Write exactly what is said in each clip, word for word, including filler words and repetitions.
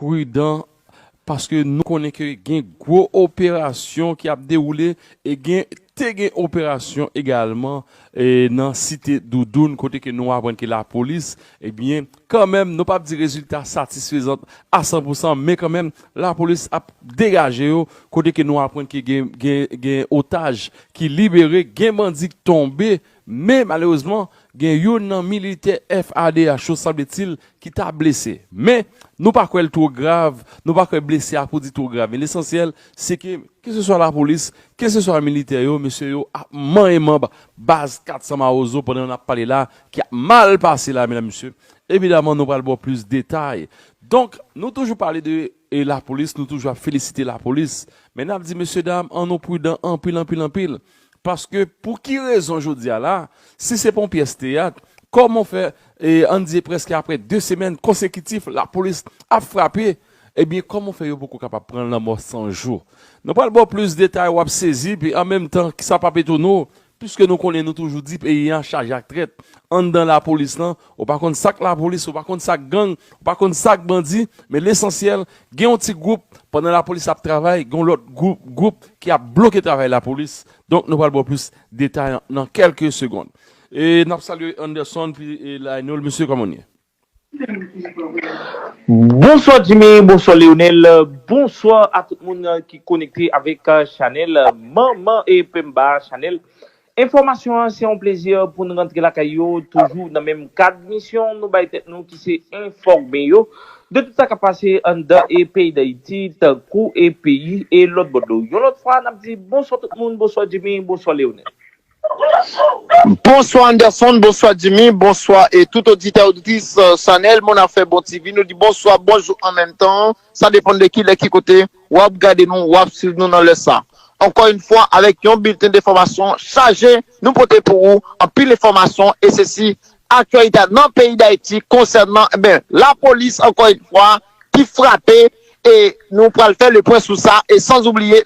pridan, paske nou konnen ke gen gwo operasyon ki ap dewoule e gen, te gen operasyon egalman e nan Site Doudoun, kote ke nou aprann ke lapolis, ebyen, kanmenm, nou p ap di rezilta satisfezan a san pou san, men kanmenm, lapolis ap degaje yo, kote ke nou aprann ke gen, gen, gen otaj ki libere, gen bandi ki tonbe, men malerezman, gen youn nan militè F A D H yo, sanbletil, ki ta blese. Men, nou pa kwè l twò grav, nou pa kwè blese a pou di twò grav. Men lesansyèl, se ke, keseswa lapolis, keseswa militè yo, mesye yo ap manyen manb baz kat san Mawozo pandan n ap pale la, ki ap mal pase la, medam, mesye. Evidaman, nou pral ba w plis detay. Donk, nou toujou pale de, e, lapolis, nou toujou ap felisite lapolis. Men n ap di, mesye dam, ann nou pridan anpil, anpil, anpil. Paske pou ki rezon jodi a la, si se pa yon pyès teyat, kòman w fè, e, ann di prèske apre de semèn konsekitif, lapolis ap frape, ebyen, kòman w fè yo poko kapab pran lanmò san jou? Nou pral ba w plis detay, w ap sezi, epi an menm tan, sa p ap etone w, piske nou konnen nou toujou di peyi a chaje ak trèt. Anndan lapolis lan, ou pa konn sa k lapolis, ou pa konn sa k gang, ou pa konn sa k bandi, men lesansyèl, gen yon ti gwoup, pandan lapolis ap travay, gen yon lòt gwoup, gwoup ki ap bloke travay lapolis. Donk, nou pral ba w plis detay nan kèlke segonn. E n ap salye Anderson, pi, e, Lionel, mesye, kòman n ye? Bonswa Jimmy, bonswa Leonel, bonswa a tout moun ki konekte avèk, euh, chanèl, euh, Manman e Pemba chanèl. Enfòmasyon an, se yon plezi pou n rantre lakay yo, toujou nan menm kad misyon nou bay tèt nou ki se enfòme yo de tout sa k ap pase anndan e peyi Dayiti, tankou e peyi e lòt bò dlo. Yon lòt fwa, n ap di bonswa tout moun, bonswa Jimmy, bonswa Leonel. Bonswa Anderson, bonswa Jimmy, bonswa e tout oditè, oditris, euh, chanèl Mon Afè Bon T V. Nou di bonswa, bonjou an menm tan. Sa depann de ki lè, ki kote w ap gade nou, w ap swiv nou nan lè sa. Ankò yon fwa, avèk yon bilten de enfòmasyon chaje, nou pote pou ou anpil enfòmasyon, e sesi aktyalite a nan peyi Dayiti konsènan, e ben, lapolis, ankò yon fwa, ki frape, e nou pral fè le pwen sou sa, e san oubliye,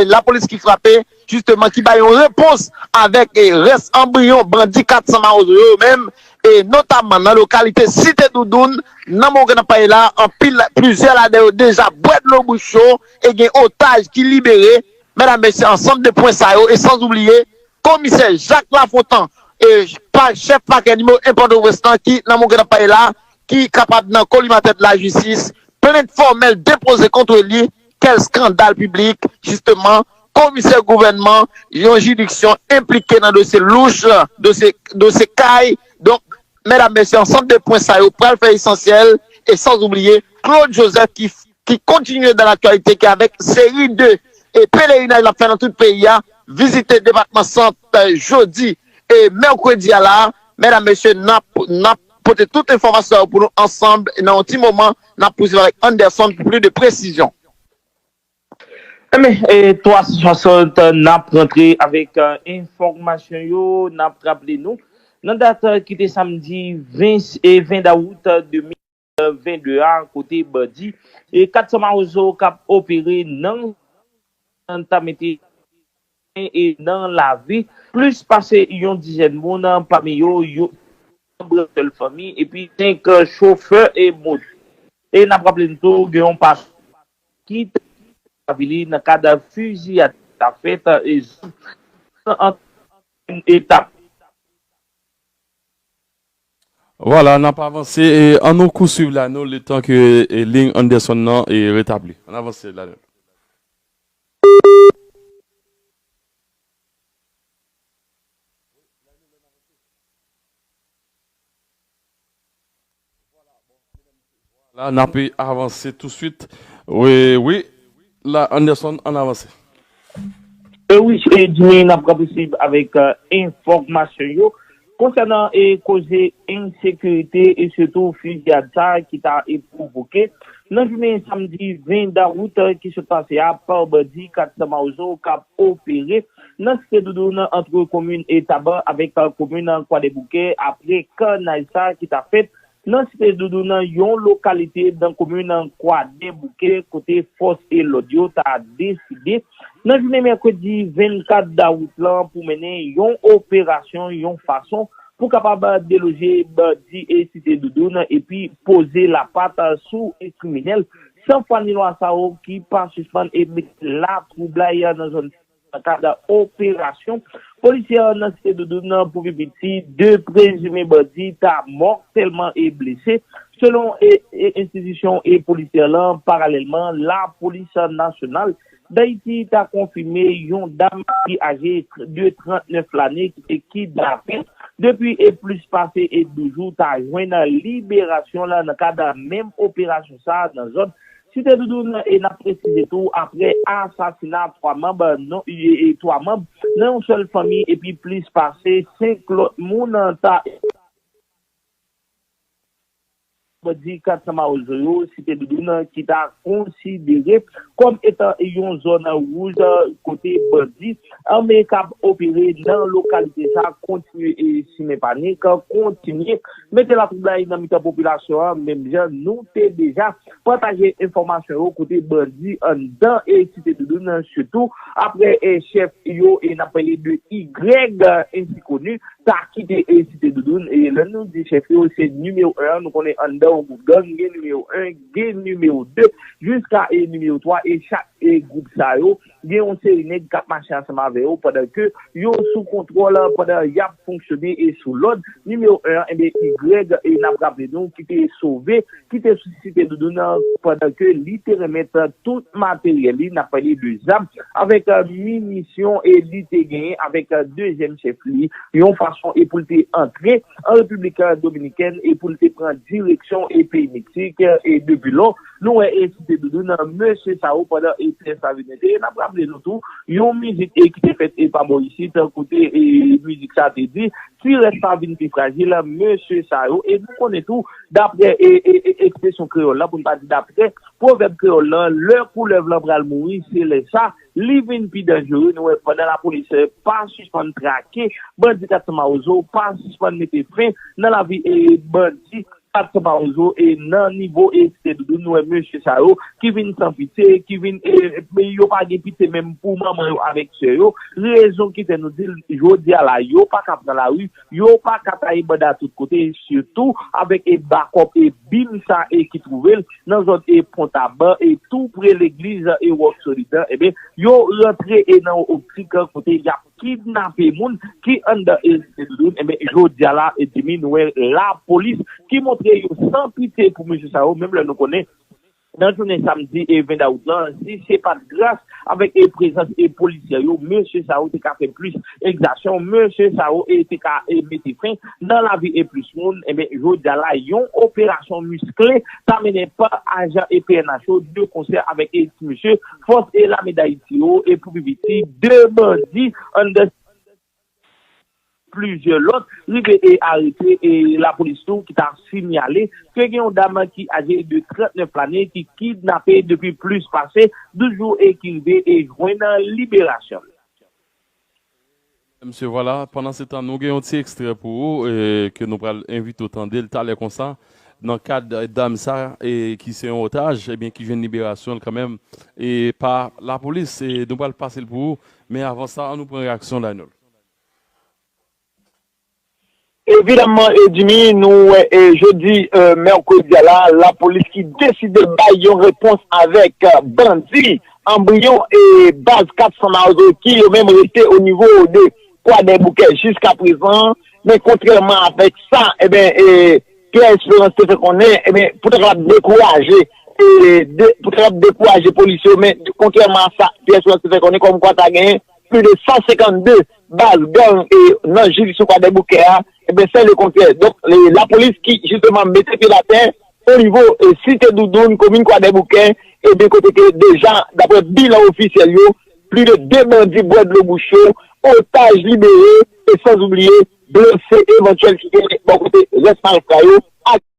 lapolis ki frape, jisteman, ki bay yon repons avèk, e, rès anbriyon bandi kat san Mawozo yo menm, e notaman nan lokalite Site Doudoun, nan moman ke n ap pale la, anpil, plizyè ladan yo deja bwè dlo bouch yo, e gen otaj ki libere, medam, mesye, ansanm de pwen sa yo, e san oubliye, komisè Jacques Lafontant, e pa, chèf pakè nimewo en Pòtoprens lan, ki nan moman ke n ap pale la, ki kapab nan kolimatè de lajistis, plent fòmèl depoze kont li, kèl eskandal piblik, jisteman, komisè gouvènman, yon jiridiksyon enplike nan dosye louch, dosye, dosye kay. Donk, medam, mesye, ansanm de pwen sa yo pral fè esansyèl, e san oubliye Claude Joseph ki, ki kontinye dans l'actualité, ki avèk seri de, e, pelerinaj l ap fè nan tout peyi a, vizite depatman Sant, e, jodi e mèkredi a la, medam, mesye, n ap, n ap pote tout enfòmasyon sa yo pou nou ansanm nan yon ti moman, n ap pouswiv avèk Anderson pou plis de presizyon. Enben, e, twa san swasant, n ap rantre avèk, e, enfòmasyon yo, n ap raple nou, nan dat, e, ki te samdi ven, e, ven dawout, e, de mil ven de a, kote bandi, e, kat san Mawozo k ap opere nan, nan ta mete e nan lavi plis pase yon dizèn moun, pami yo, yo, manm sèl fanmi, epi senk chofè e moto. E n ap raple n tou, gen yon pas ki t avili nan kad fiziyad ta fèt, e, an etap. Vwala, n ap avanse, e, ann nou pouswiv la, nou, letan ke, e, liy Anderson nan, e, retabli. Ann avanse la, nou. La, n ap avanse touswit. Wi, wi. La, Anderson, ann avanse. E wi, e Jimmy, n ap kanpe swiv avèk, e, enfòmasyon yo konsènan, e, koze ensekirite e sitou fiziyad sa ki ta, e, pwovoke nan jounen samdi ven dawout, e, ki sot pase a, pa bandi kat san Mawozo k ap opere nan Site Doudoun, ant komin, e, Taban avèk, e, komin Kwadèboukè, apre kannaj sa ki ta fèt nan Site Doudoun, yon lokalite nan komin Kwadèboukè, kote fòs e lòd yo ta deside, nan jounen mèkredi vennkat dawout lan, pou mennen yon operasyon, yon fason pou kapab deloje bandi e Site Doudoun epi poze lapat sou kriminèl san fwa ni lwa sa yo ki pa sispann e mete latwoublay nan zòn nan kad operasyon polisyè nan Site Doudoun nan pou pi piti, de prezime bandi ta mòtèlman e blese. Selon e, e, enstitisyon e polisyè lan, paralèlman, Lapolis Nasyonal Dayiti ta konfime yon dam ki aje de trannèf lane ki te kidnape depi e plis pase e douz jou ta jwenn liberasyon l nan kad menm operasyon sa a nan zòn Site Doudoun e n ap presize tou, apre asasina twa manm nan, e, e twa manm nan yon sèl fanmi epi plis pase senk lòt moun ta bandi kat Mawozo yo, Site Doudoun ki ta konsidere kòm etan yon zòn wouj kote bandi ame k ap opere nan lokalite sa kontinye e simen panik, kontinye mete latwoublay nan mitan popilasyon an, menm jan nou te deja pataje enfòmasyon yo kote bandi anndan e Site Doudoun, sitou apre e chèf yo e n ap pale de Y, ensi koni, ta kite e Site Doudoun. E lè nou di chèf yo, se nimewo en an, nou konnen anndan yon gwoup gang, gen nimewo en, gen nimewo de, jiska e nimewo twa, e chak e gwoup sa yo, gen yon seri nèg k ap mache ansanm avè yo pandan ke yo sou kontwòl, pandan y ap fonksyone e sou lòd. Nimewo en an, enben, Y, e n ap raple nou, ki te sove, ki te sou Site Doudoun nan, pandan ke li te renmèt tout materyèl li, n ap pale de zam, avèk, e, minisyon, e li te genyen avèk, e, dezyèm chèf li, yon fason e pou l te antre an Repiblik, e, Dominikèn e pou l te pran direksyon e peyi Meksik, e depi lò, nou wè e Site Doudoun nan mesye sa yo pandan e pyès sa vin ete. E n ap raple nou tou, yon mizik e ki te fèt e pa bò isit, kote e mizik sa te di, ti rès pa vin pi frajil, mesye sa yo. E nou konnen tou, daprè e, e, e ekspresyon kreyòl la, pou n pa di daprè pwovèb kreyòl lan, lè koulèv lan pral mouri, se lè sa li vin pi danjere. Nou wè pandan lapolis, e, pa sispann trake bandi kat Mawozo, pa sispann mete fen nan lavi e bandi kat Mawozo e nan nivo e Site Doudoun, nou wè mesye sa yo ki vin san pitye, ki vin, e, e, yo pa gen pitye menm pou manman yo avèk sè yo. Rezon ki fè nou di l, jodi a la, yo pa ka pran lari, yo pa ka taye banda tout kote, sitou avèk e bakòp e bim sa e ki twouve l nan zòn e Pon Taban e tou pre legliz e Wòk Solid lan, enben, yo rantre e nan yon optik kote y ap kidnape moun ki anndan e Site Doudoun. Enben, jodi a la, e Jimmy, nou wè lapolis ki montre yo san pitye pou mesye sa yo, menm lè nou konnen nan jounen samdi e ven dawout lan, si se pa t gras avèk e prezans e polisye yo, mesye sa yo te ka fè plis egzasyon, mesye sa yo e te ka e mete fen nan lavi e plis moun. Enben, jodi a la, yon operasyon miskle ta mennen pa ajan e P N H yo de konsè avèk e ti mesye fòs e lame Dayiti yo e pou pi piti de bandi anndan plizyè lòt rive e arete e lapolis tou ki ta sinyale ke gen yon dam ki aje de trannèf lane ki kidnape depi plis pase douz jou e ki rive e jwenn liberasyon l. Mesye, vwala, pandan se tan, nou gen yon ti ekstrè pou ou, e, ke nou pral envite w tande l talè konsa, nan kad, e, dam sa, e, ki se yon otaj, ebyen, ki jwenn liberasyon l kanmenm, e, pa lapolis. E, nou pral pase l pou ou, men avan sa, ann nou pran reyaksyon Daniel. Evidaman, e Jimmy, nou wè, e jodi, e, mèkredi a la, lapolis ki deside bay yon repons avèk, e, bandi anbriyon e baz kat san Mawozo ki yo menm rete o nivo de Kwadèboukè jiska prezan. Men kontrèman avèk sa, e ben, e, Pierre Espérance te fè konnen, e ben, pou ta kapab dekouraje, e, de, pou ta kapab dekouraje polis yo, men kontrèman a sa, Pierre Espérance te fè konnen kòmkwa ta genyen plis de san senkannde baz gang e nan jirisdiksyon Kwadèboukè a, e ben, se le kontrè. Donk, le, lapolis ki, jisteman, mete pye l atè o nivo, e, Site Doudoun, komin Kwadèboukè, e ben, kote ke deja, daprè bilan ofisyèl yo, plis de de bandi bwè dlo bouch yo, otaj libere, e san oubliye, blese evantyèl ki genyen bò kote rès malfra yo, ak